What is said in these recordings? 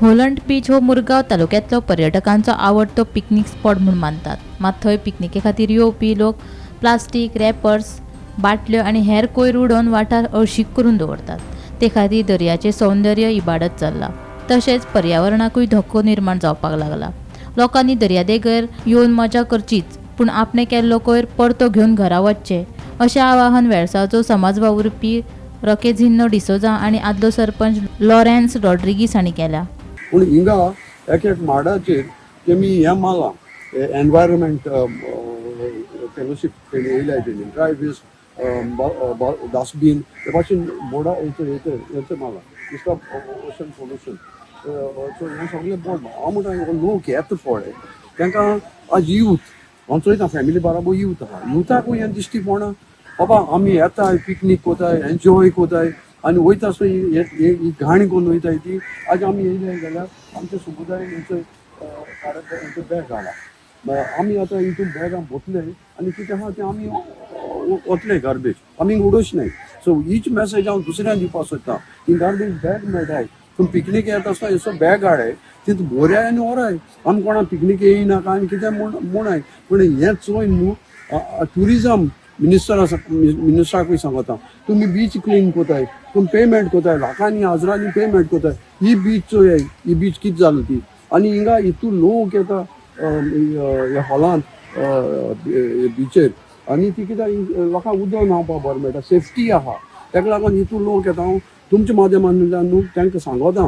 होलंट beach हो मुरगांव तालुक्यांतलो पर्यटकांचो आवडतो पिकनीक स्पॉट म्हूण मानतात. मात थंय पिकनिके खातीर येवपी लोक प्लास्टीक, रॅपर्स, बाटल्यो आनी हेर कोयर उडोवन वाठार अळशीक करून दवरतात. ते खातीर दर्याचें सौंदर्य इबाडत चल्लां, तशेंच पर्यावरणाकूय धोको निर्माण जावपाक लागला. लोकांनी दर्यादेगेर येवन मजा करचीच, पूण आपणें केल्लो कोयर परतो घेवन घरा वचचें, अशें आवाहन वेळसांवचो समाज वावुरपी रकेझिन्हो डिसोजा आनी आदलो सरपंच लॉरेन्स रॉड्रिगीस हांणी केल्या. पूण हिंगा एक एक माडाचेर तेमी हें मारलां, एनवायरमेंट फेलोशीप तेणी येयल्या, तेणी ड्राय वेस्ट डस्टबीन ते भाशेन बोर्डा हेचो मारला, स्टॉप ओशन पोल्युशन. सो हें सगळें बोर्ड. हांव म्हणटा, हो लोक येता पळय, तांकां आज यूथ हांव चोयता, फॅमिली बाराबोर यूथ आहा, युथाकूय हें दिश्टी पडना. बाबा, आमी येताय, पिकनीक कोताय, एन्जॉय कोताय आनी वयता आसतना ही घाण करून वयताय ती. आज आमी येयले जाल्यार आमच्या समुदाय हेंचो हेंचो बॅग घाला. आमी आतां हितून बॅगां भोतले आनी कितें आहा तें आमी वतले, गार्बेज आमी उडोवच न्हय. सो हीच मॅसेज हांव दुसऱ्यांक दिवपाक सोदता की गार्बेज बॅग मेळटाय, पूण पिकनीक येता आसतना हेचो बॅग हाडाय, तितून भोऱ्याय आनी व्हराय. आमी कोणा पिकनीक येयना काय कितें म्हूण म्हणाय, पूण हें चोय न्हू. ट्युरिजम मिनिस्टर आसा, मिनिस्टराकूय सांगता, तुमी बीच क्लीन कोताय, तुमी पेमेंट कोताय, लाखांनी हजरांनी पेमेंट कोताय. ही बीच चोयाय, ही बीच कितें जाली ती. आनी हिंगा हितून लोक येता ह्या हॉलांत बिचेर आनी ती कितें, लोकांक उदक न्हांवपाक बरें मेळटा, सेफ्टी आहा. ताका लागून हितून लोक येता. हांव तुमच्या माध्यमांतल्यान न्हू तांकां सांगता,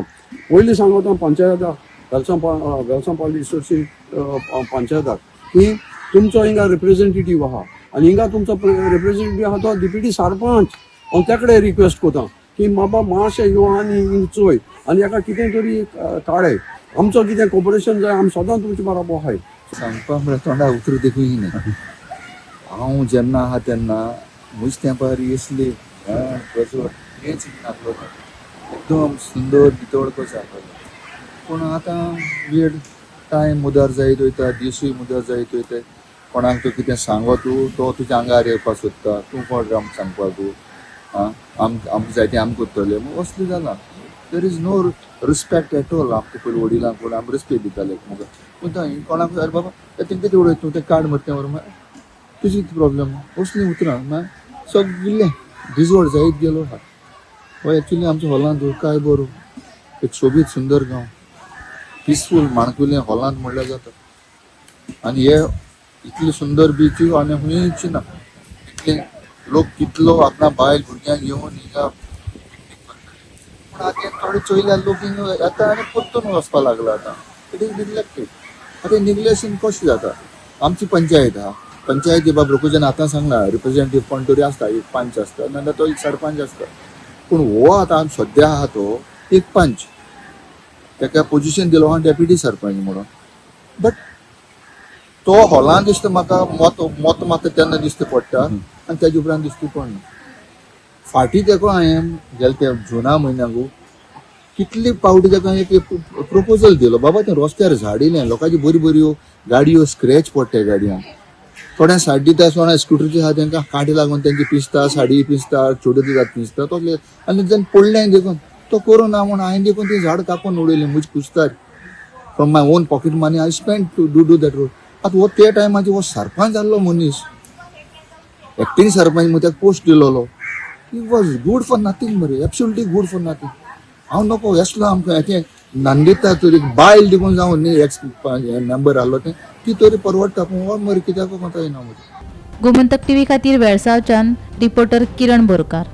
पयलीं सांगता पंचायताक, वेलसांव वेलसांव पावली इसोर्शी पंचायताक की तुमचो हिंगा रिप्रेझेंटेटीव आहा आनी हिंगा तुमचो रिप्रेझेंटेटीव आहा तो डिप्युटी सरपंच. हांव त्या कडेन रिक्वेस्ट करता की बाबा, मातशें यो आनी हिंग चोय आनी हेका कितें तरी काडय. आमचो कितें कॉपरेशन जाय, आमी सदां तुमचे बरोबर आहाय. सांगपा म्हळ्यार तोंडार उतरां देखून न्ही. हांव जेन्ना आहा तेन्ना म्हज तेंपार येसली गजर हेच नासलो, एकदम सुंदर नितळ कसो जातालो. पूण आतां वेळ टायम मुदार जायत वयता, दिसूय मुदार जायत वयता. कोणाक तूं कितें सांगो तूं, तो तुज्या आंगार येवपाक सोदता. तूं कोण रे आमकां सांगपाक? तूं आं, आमकां जाय तें आमी करतले. असलें जालां. There is no respect at all. आमकां पयलीं वडिलांक कोण आमी रिस्पेक्ट दिताले मुखार, पूण थंय कोणाक, अरे बाबा, तेंकां कितें उडयता तूं, तें काड मरे तें व्हर, तुजी कितें प्रॉब्लम, असलीं उतरां. मागीर सगळें डिजॉल्व जायत गेलो आहा. हो एक्चुली आमच्या हॉलांत काय बरो एक सोबीत सुंदर गांव, पिसफूल माणकुलें हॉलांत म्हणल्यार जाता. आनी हे इतले सुंदर बीच आनी खंयच ना. इतले लोक कितलो आपणा बायल भुरग्यांक घेवन हिंगा पिकनीक करतले, पूण आतां थोडे चोयल्यार लोक हिंगा येता आनी परतून वचपाक लागला. आतां it is neglected. आतां निग्लेक्शन कशें जाता? आमची पंचायत आहा, पंचायती बाब रोखोजन आतां सांगला, रिप्रेझेंटेटिव्ह कोण तरी आसता, एक पंच आसता, नाजाल्यार तो एक सरपंच आसता. पूण हो आतां सद्या आहा तो एक पंच, ताका पोजिशन दिलो आहा डेप्युटी सरपंच म्हणून, बट तो हॉलान दिसता म्हाका मत मत मारता तेन्ना दिसता पडटा आनी तेजे उपरांत दिसता पडना. फाटीं तेका हांवें गेले ते जुना म्हयन्याक कितले पावटी ताका एक प्रपोजल दिलो, बाबा तें रस्त्यार झाड येयलें, लोकांच्यो बऱ्यो बऱ्यो गाडयो स्क्रॅच पडटा गाडयांक, थोड्या साडी दिता, कोणा स्कुटरीचे आहा, तांकां कांटे लागून तेंची पिसता, साडी पिसता, छोटे दितात पिसता तसले. आनी जेन्ना पडलें देखून तो करूं ना म्हूण हांवें देखून ती झाड कापून उडयली. म्हजी कुस्तार, from my own pocket money I spend to do do that road. आतां हो त्या टायमाचेर हो सरपंच जाल्लो मनीस, एक्टींग सरपंच म्हूण ताका पोस्ट दिलोलो, he was good for nothing मरे, एब्सोल्युटली गुड फॉर नथींग. हांव नको येसलो आमकां तें नंदिता तरी बायल देखून जावं न्ही, एक्स मेंबर आहलो तें, ती तरी परवडटा, पूण हो मरे कित्याक कोता येना मरे. गोमंतक टीव्ही खातीर वेळसांवच्यान रिपोर्टर किरण बोरकार.